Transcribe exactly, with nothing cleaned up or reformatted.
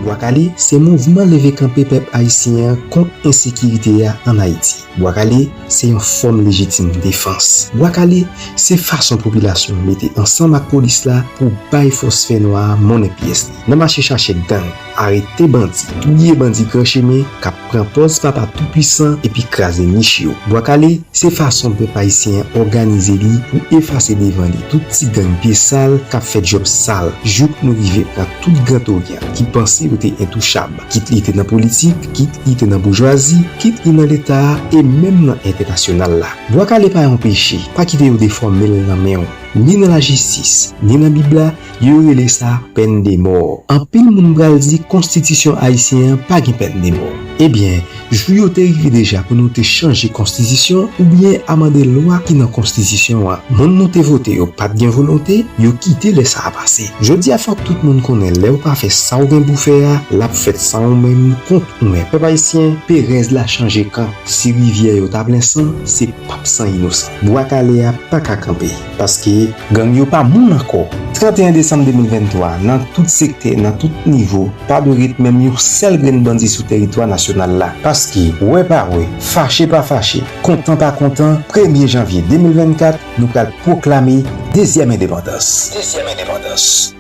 Bwa Kale se mouvman leve kanpe pèp ayisyen an kont ensekirite a ann Ayiti. Bwa Kale se yon fòm lejitim defans. Bwa Kale se fason popilasyon an mete ansanm ak polis la pou bay fòs fènwa a monnen pyès li. Nan mache chache gang, arete bandi, touye bandi gran chemen k ap pran pòz papa toupwisan epi kraze nich yo. Bwa Kale se fason pèp ayisyen an òganize li pou efase devan li tout ti gang pye sal k ap fè djòb sal, jouk nou rive pran tout Gran Oryan ki panse yo te entouchab, kit li te nan politik, kit li te nan boujwazi, kit li nan Leta a e menm nan entènasyonal la. Bwa Kale pa yon peche, pa kite yo defòme l nan men w. Ni nan lajistis, ni nan Bib la, yo rele sa pèn de mò. Anpil moun pral di konstitisyon ayisyen an pa gen pèn de mò. Ebyen, jou yo te rive deja pou nou te chanje konstitisyon oubyen amande lwa ki nan konstitisyon an. Moun nou te vote yo pa t gen volonte, yo kite lè sa a pase. Jodi a, fòk tout moun konnen lè w pa fè sa w gen pou fè a, l ap fèt san ou menm kont ou menm. Pèp ayisyen, perèz la chanje kan. Si rivyè yo ta plen san, se p ap san inosan. Bwa Kale a pa ka kanpe, paske gang yo pa moun ankò. Trannteyen desanm de mil venntwa, nan tout sektè, nan tout nivo, pa dwe ret menm yon sèl grenn bandi sou teritwa nasyonal la. Paske, wè pa wè, fache pa fache, kontan pa kontan, premye janvye de mil vennkat, nou pral pwoklame dezyèm endepandans. Dezyèm endepandans.